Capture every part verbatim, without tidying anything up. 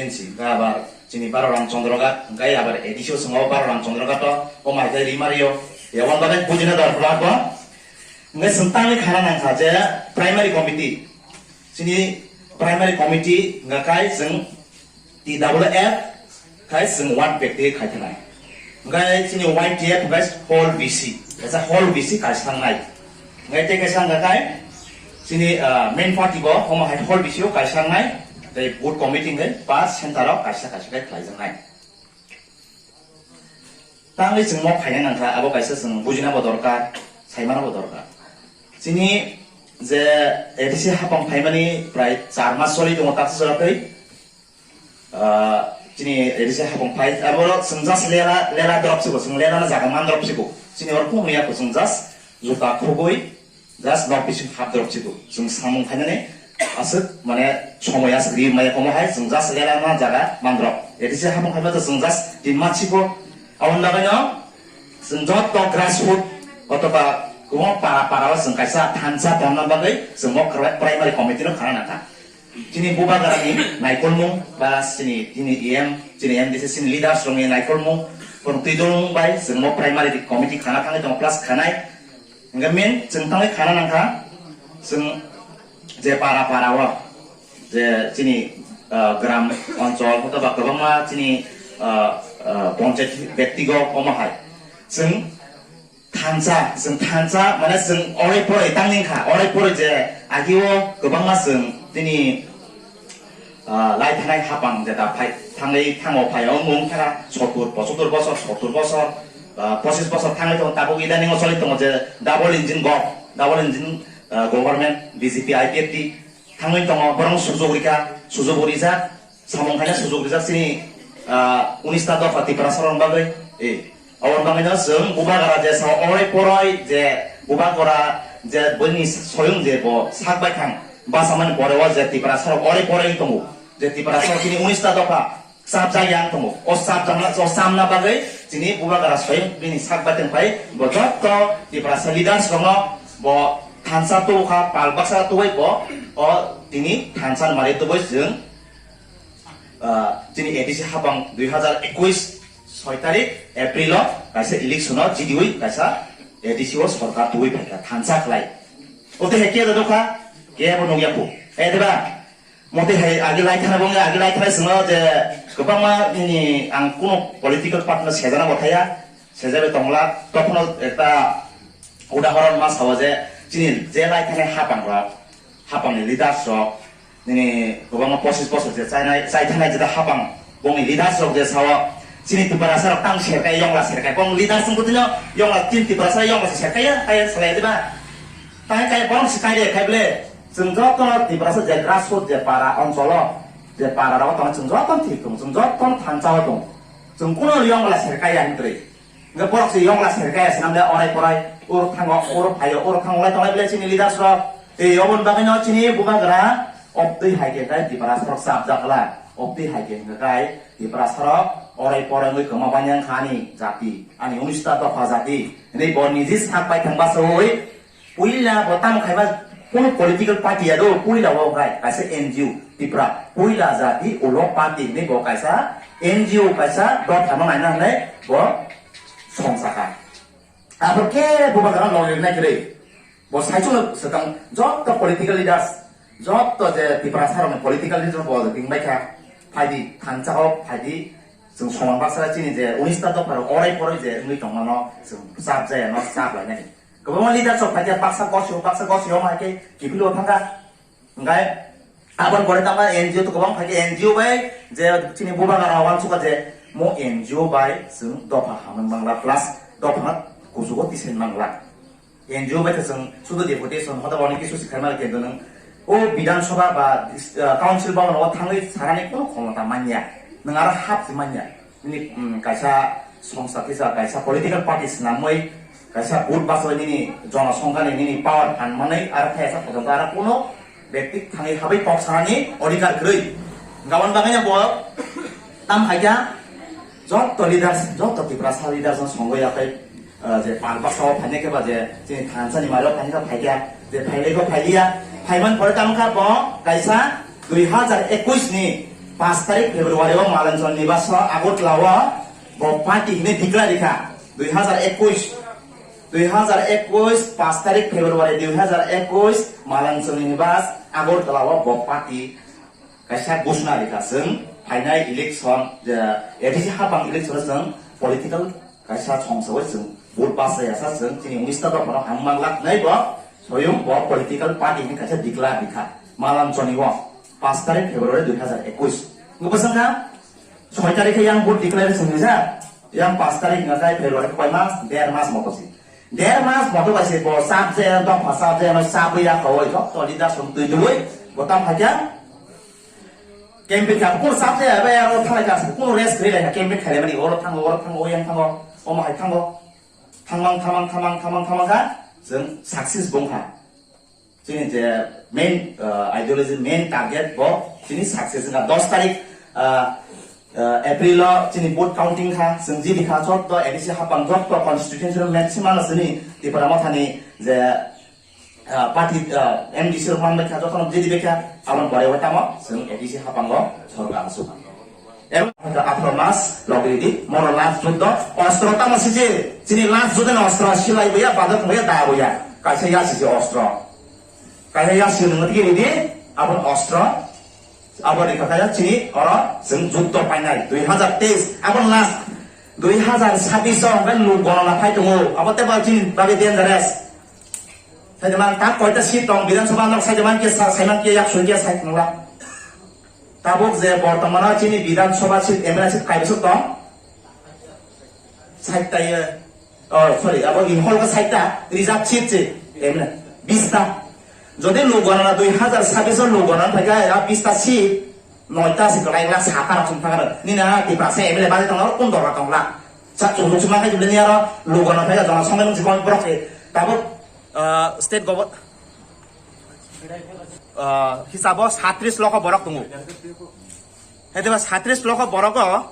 Hwnkhe abar chini Baro Ram Chandra Ghat, hwnkhe abar A D C o chwng o Baro Ram Chandra Ghat o, o mai khe ri mario. Yabon bagwi bujina dor pura bo. Hwnkhe chwng tangwi khana nangkha je primary committee. Chini primary committee hwnkha kai chwng T W F, Khai chwng one pack tei khai thanai. Hwnkhe chini Y T F hwnkhe whole B C, kaisa whole B C kaisa thangnai. Hwnkhe tei kaisa hwnkha khai chini, ah, main party bo omo hai whole B C o kaisa thangnai. Tei booth committee hwnkhe pa center o kaisa kaisa khai khlaijaknai. Tangwi chwng mo khaina nangkha, abo kaisa chwng bujina bo dorkar, saimano bo dorkar. Chini je A D C hapang phaimani prai char mas choli tongo, taksa jora tei Ah, chini A D C hapang phai, aboro chwng just lela, lela drop sibo, chwng lela na jaga man drop sibo. Chini oro kung ya ko chwng just juta khogoi, just nok bising hap drop sibo. Chwng samung khainani aswk, mane, somoi aswk ri maya komo hai, chwng just lela na jaga man drop. A D C hapang phai ma to chwng just tin man sibo. Aboni bagwi no chwng jotto grassroot otoba kwbangma para para o chwng kaisa thansa tongna bagwi chwng mo primary committee no khana nangkha. Chini bubagrani naikolmung ba chini, chini E M, chini M D C, chini leaders rokni naikolmung, kono twi dulung bai chwng mo primary committee khana thangwi tongo, plus khanai. Hwnkhe main chwng thangwi khana nangkha, chwng je para para o, je chini, ah, gram onchol, hotoba kwbangma chini, ah, ah, ponchayat byaktigo omo hai. Chwng thansa, chwng thansa, mane chwng orai porai tangwi kha, orai porai je agio kwbangma chwng tini, ah, lai thanai hapang jeta phai, thangwi thango phai, o mung thara sottur, pochottor bosor, sottur bosor, ah, pochis bosor thangwi tongo, tabuk idaningo choli tongo je double engine gov-, double engine, ah, government, B J P, I P F T, thangwi tongo, borok sujok rikha, sujok rijak, samung khaina sujok rijak chini, ah, unis ta dopha Tiprasa rok bagwi. Eh, aboni bagwi no chwng bubagra je sao orai porai je bubagra je bini soyung je bo sak bai thang, basa mani pore o je Tiprasa rok orai porai tongo, je Tiprasa rok chini unis ta dopha chapjak yang tongo. O chapjakna, o chamna bagwi chini bubagra soyung bini sak bai tong phai, bo jotto Tiprasa leaders rokno bo thansa tubukha, pal baksa tubai bo o tini thansa mari tubai chwng, ah, chini A D C hapang dui hazar ekuis soi tarik April o kaisa election o jidiwi kaisa A D C o sorkar tubai phaikha thansa khlai. O te hekia da dokha, kebo nukya khu. Eh, diba? Mote hai agi lai thana bongni agi lai thana sino je kwbangma nini ang kuno political party no sejana bo thaya, sejabe tongla, tokhono ekta udahoron ma sao je chini je lai thana hapang rok, hapang ni leaders rok, nini kwbangma pochis bosor je chainai, chai thana jeta hapang bongni leaders rok je sao chini Tiprasa rok tang serkai yongla serkai bong leaders wngkutino yongla chini Tiprasa yongla serkai ya, kaya salai diba? Tai kaya borok se kai de kai ble. Chwng joto Tiprasa je grassroot je para oncholo, je para rogo tongo, chwng joto thik tongo, chwng joto thansa o tongo. Chwng kuno yongla serkaya hinwi. Hwnkhe borok se yongla serkaya swnam le orai porai, oro thango, oro phaio, oro thango lai tonglai ble chini leaders rok. Tei oboni bagwi no chini bubagra obtwi hai khe kai Tiprasa rok chapjak la, obtwi hai khe hwnkhe kai Tiprasa rok orai porai wngwi kwma banya wngkha ani jati, ani unis ta dopha jati. Hinwi bo niji sak bai thang basaui Puila bo tamo khaiba kono political party ya do, puila bo khai kaisa N G O Tipra, puila jati ulo party ni bo kaisa N G O kaisa dopha no naina hinai bo song saka. Abo ke bo ba jana log nai kre. Bo saichung swkang joto political leaders, joto je Tiprasa rok ni political leaders bo ring bai kha, phaidi thansa o phaidi, chwng somang baksa chini je unis ta dopha rok orai poroi je wngwi tongmano chwng chap jaya no chap lainai. Kwbangma leader rok phaikha, baksa gosio, baksa gosio hai khe kiphilwi thangkha. Hwnkhe aboni pore tamo N G O to kwbang phaikha, N G O bai je chini bubagra rok uansukha je mo N G O bai chwng dopha hamwi mangla plus dophano kuchugo tisai mangla. N G O bai khe chwng sudu deputation hoda boni kisu sikharma khe nwng o Bidhan Sabha ba, ah, Council Bhavan o thangwi sanani kono khomota manya, nwng aro hap se manya. Nini, mm, kaisa songsa kisa, kaisa political party swnamwi, kaisa vote bachwi nini jonosongkhani nini power phan manwi, aro khe asa photo aro kuno bekti thangwi habai kok sanani odhikar kwrwi. Gabon bagwi bo tam khaikha, joto leaders, joto Tiprasa leaders no songwi yakhai, ah, je pal baksa o phainai khe ba je chini thansa ni mari o phainai khe phaikha, je phailai khe phailia, phaiman pore tam kha bo kaisa dui hazar ekush ni Paanch tarik February o Malanchol Nibas o Agartala o bo party hwnwi declare rikha. Dui hazar ekush, dui hazar ekush, paanch tarik February dui hazar ekush, Malanchol Nibas Agartala o bo party kaisa ghosna rikha, chwng phainai election, je A D C hapang election o chwng political kaisa songsawi chwng vote bachai ya sa, chwng chini unis ta dophano hamma glak nai bo, soyung bo political party ni kaisa declare rikha Malanchol ni o paanch tarik February dui hazar ekush. Nungbo sangka soi tarik yang vote declare chwng rijak, yang paanch tarik na kai February koi mas, der mas moto si. Der mas moto bai se bo sab je, dopha sab je, no sab ya kawai, jotto leader song twi twi bo tam phaikya. Campaign kha, kunu sab je, bai aro thalai kha, kunu rest kri lai kha, campaign khaile mani, oro thango, oro thango, oyang thango, omo hai thango. Thamang, thamang, thamang, thamang, thamang kha, chwng success bong kha. Chini je main, uh, ideology, main target bo chini success wngkha. Dos tarik, uh, uh, April o chini vote counting kha, chwng jidi kha, jotto A D C hapang, jotto constituency maximum chini Tipra Mothani je, uh, party, uh, M D C rok man bai kha, jotto jidi bai kha, aboni pore o tamo chwng A D C hapango sorkar asuk. Ero athro mas logri di, moro last juddo, ostro tamo sije, chini last juddo na ostro silai boya, badok boya, da boya, kaisa ya sije ostro. Kaisa ya sije nungti di, abon ostro, abon ni kakaya chini oro, chwng juddo painai, dui hazar teis, abon last, dui hazar sabbish o, ben lu gonona phai tongo, abo te ba chini bagwi dangerous. Sai de man, ta koita seat tong, Bidhan Sabha nok sai de man ke sa, sai man ke yak soi ke sai tongla. Tabuk je bortomano chini Bidhan Sabha seat, M L A seat kaiboswk tong? Sait ta ye, oh, sorry, abo Imphal ka sait ta, reserve seat se, M L A, bis ta. Jodi luk gonana dui hazar sabbish o luk gonana thai ka, ya bis ta seat, noi ta se kwlai la sat ta rok sum thang aro. Nini a Tiprasa M L A bari tong aro, kun dora tong la. Sa chuluk suma khai jibli ni aro luk gonana thai ka, jona songmai nung si kon borok se. Tabuk, ah, state government, ah, hisabo satris lokho borok tongo. Hete ba satris lokho borogo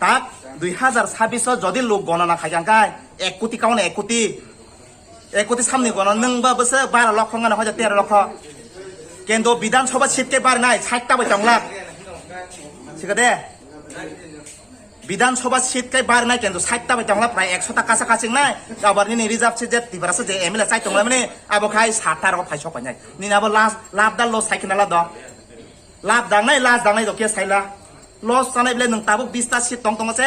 tak dui hazar sabbish o jodi luk gonona khai kang kai ek koti kauna ek koti. Ek koti samni gono nung ba bwswk baro lokho ngana hoja tero lokho. Kendo Bidhan Sabha seat ke bar nai sait ta bai tong lak. Sikade. Bidhan Sabha seat kai bar nai kendo sait ta bai tong lak prai ekso ta kasa kasing nai. Abar nini reserve seat je Tiprasa je M L A chai tong lai mani abo khai sat ta rok phai sok pai nai. Nini abo last lap da lo sai kina la do. Lab dangnai, last dangnai do khe saila. Loss sanai bile nwng tabuk bista seat tong tongo se,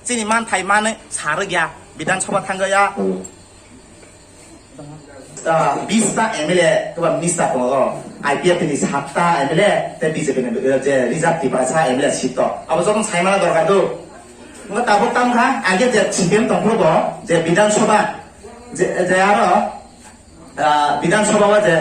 chini manthai manwi sarwk ya, Bidhan Sabha thangwi ya. Ah, bista M L A kwbang minister tongo, I P F T ni satta M L A tei B J P ni, eh, je reserve Tiprasa M L A seat to. Abo jokhon saimana dorkar do. Nwng tabuk tamo kha, age je C P M tongphuru bo, je Bidhan Sabha, je, je aro, ah, Bidhan Sabha o je,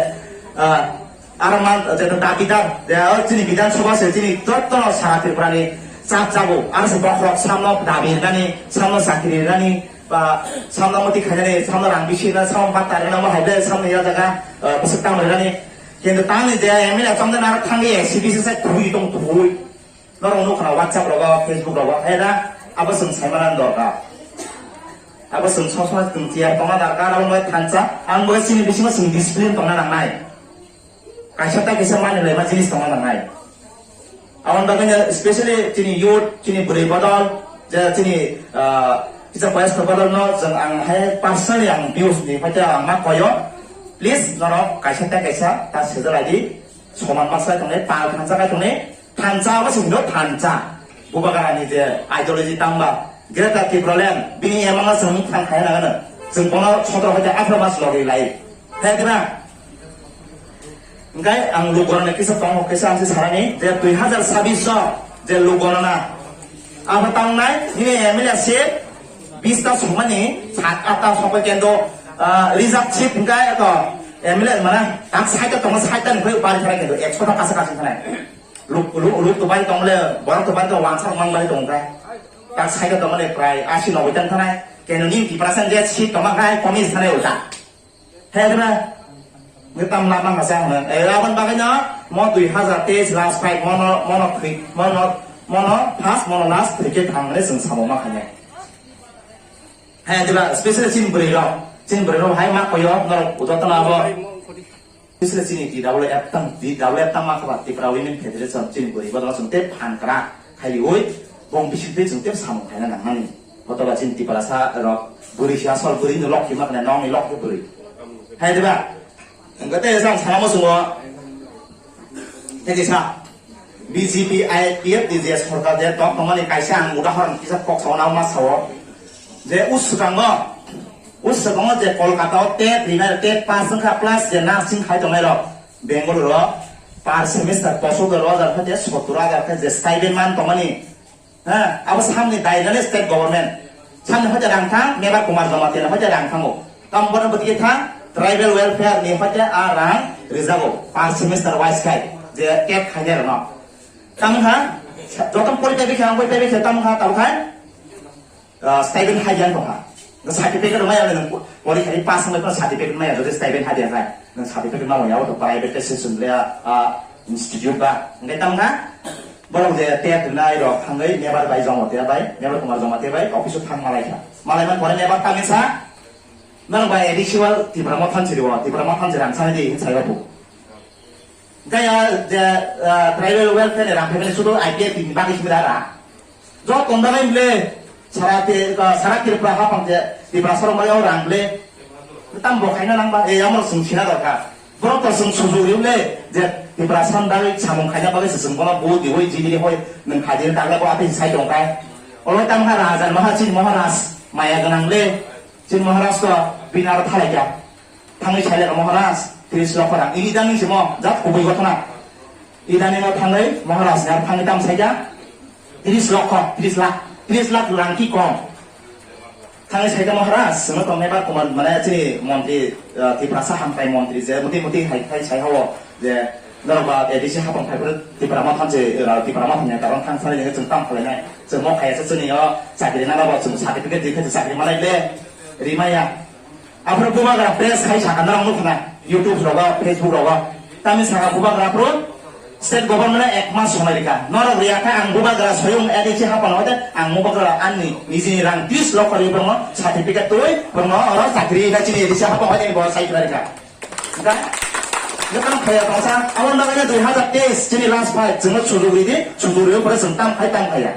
ah, aro man, je dabidar, je o chini Bidhan Sabha se chini jotto no sara Tripura ni chap chabu, aro se bokhorok samno dabi rinani, samno chakri rinani, ba samno muti khainani, samno rang bisi rinani, samno bata rinani, omo hai ble samno ya jaga, ah, bwswk tang rinani. Kintu tamni je M L A chongdana aro thangwi A C B C sai thwi tong thwi. Norok nukha na WhatsApp rogo, Facebook rogo, hai da, abo chwng saimana dorkar. Abo chwng sosma chwng chair tongna dorkar, abo bai thansa, ang bai chini bisingo chwng discipline tongna nangnai. Kaisa ta kisa mani laima jinis tongna nangnai. Aboni bagwi no specially chini youth, chini bwrwi bodol, je chini, ah, kisa boyos bodol no chwng ang hai personally ang views ni phaita ang ma koyo. Please norok kaisa ta kaisa ta sejak lai di, soman masa tongnai, pal thansa kai tongnai, thansa abo se hino thansa. Bubagrani je ideology tangba, Greater Tipraland, bini emang no chwng thang khai nangano. Chwng bono sotro hoite aphro mas logi lai. Hai kena? Hingkai ang luk gorana kisa tongo, kisa ang se sarani, je dui hazar sabbish o je luk gorana. Abo tangnai, nini M L A seat, bista sumani, sat atta sokoi kendo, ah, reserve seat hingkai to M L A mana, tak saita tongo, saita ni bai bari thara kendo, ekso ta kasa kasa thanai. Luk, luk, luk to bai tong le, borok to bai to wansa mang bai tong kai. Tak sai ka tong le prai asi noboi tang thanai. Keno ni ti percent je seat tong kai, komi thanai ulta. He kena, ngi tam lama ma sa hana. Eh, abon bagai na, mo dui hazar teis last fight, mono, mono kri, mono, mono first, mono last cricket thang le sing samo ma khane. He, jela special chin bri lo, chin bri lo hai ma koyo, no, uto tana abo. Bisle chini T W F tang, T W F tang ma khaba Tipra Women Federation chini bwrwi bodol chwng tei phan kwrak khai oi bong bisik tei chwng tei samung khaina nang nani. Hotoba chini Tiprasa rok bwrwi si asol bwrwi no lok khima khna nong ni lok bwrwi. Hai diba? Engko tei jang sana mo sungo. Tei sa B J P I P F ni je sorkar je tong tongmani kaisa ang udahoron kisa kok sauna ma sao. Je uswkango, uswkango je Kolkata o tet rina tet pass wngkha plus je nursing khai tongnai rok Bangalore o per semester poso doro hajar khe sottor hajar khe je stipend man tongmani. Ha, abo samni dai nani state government. Samni hoite rang thang, Mebar Kumar Jamatia ni hoite rang thango. Tam bono bwtwi thang, tribal welfare ni hoite a rang rijago. Per semester wise khai, je tet khainai rokno. Tamo kha, joto pori taibi khe, ang pori taibi khe, tamo kha, tamo khai, ah, stipend hai jan tongkha. Certificate maya le nang pori khai pass nang certificate maya, jodi stipend hai jan khai. Nang certificate ma ya, to private institution le, ah, institute ba. Ngai tamo kha, borok je tet nai rok thangwi Mebar bai Jamatia bai, Mebar Kumar Jamatia bai, office o thang malai kha. Malai man pore Mebar tamo sa, nang bai additional Tipra Motha chiri wa, Tipra Motha chiri ang sai di, sai wa bu. Gaya je, ah, tribal welfare ni rang phaimani sudu I P F ni bagwi simi dara. Jo tonda nai ble, sara te, ah, sara Tripura hapang je, Tripura sorong bai o rang ble. Tam bo khaina nang ba, e, amo sung sina dorkar. Borok to sung suju ri ble, je Tripura san bagwi samung khaina bagwi se sung bono bu di oi jini hoi, nang khaji ta bo ati sai tong kai. Olo tam ha raja maha chin Maharaj, maya ganang le, chin Maharaj to binar thalai kya. Thangwi sailai Maharaj, tris lokho rang. Ini idani simo, jat kubui gotona. Idani no thangwi Maharaj ni thangwi tam saikha, tris lokho, tris lakh, tris lakh rang ki kom. Thangwi saikha Maharaj, sino to Mebar Kumar, mane chini montri, eh, Tiprasa hamtai montri je, muti muti hai, hai sai hawo, je, norok ba A D C hapang phai phuru Tipra Motha je, eh, Tipra Motha ni karon thang sanai je, chwng tam khalai nai. Chwng mo khaya se chwng yo, chakri na ba chwng certificate di khe chakri manai le, rimaya. Aphuru bubagra press khai saka norok nukha na, YouTube rogo, Facebook rogo. Tami saka bubagra aphuru state government ek mas somai rika. Norok riya khe ang bubagra soyung A D C hapano hoite ang bubagra anni nijini rang tris lokho ri bongno certificate twi bongno oro chakri rika chini A D C hapano hoite bo sai rika. Ga? Nukha khaya tongsa, amon bagwi dui hazar teis chini last fight, chwngno sujuk ridi, sujuk ridi pore chwng tam khai tam khaya.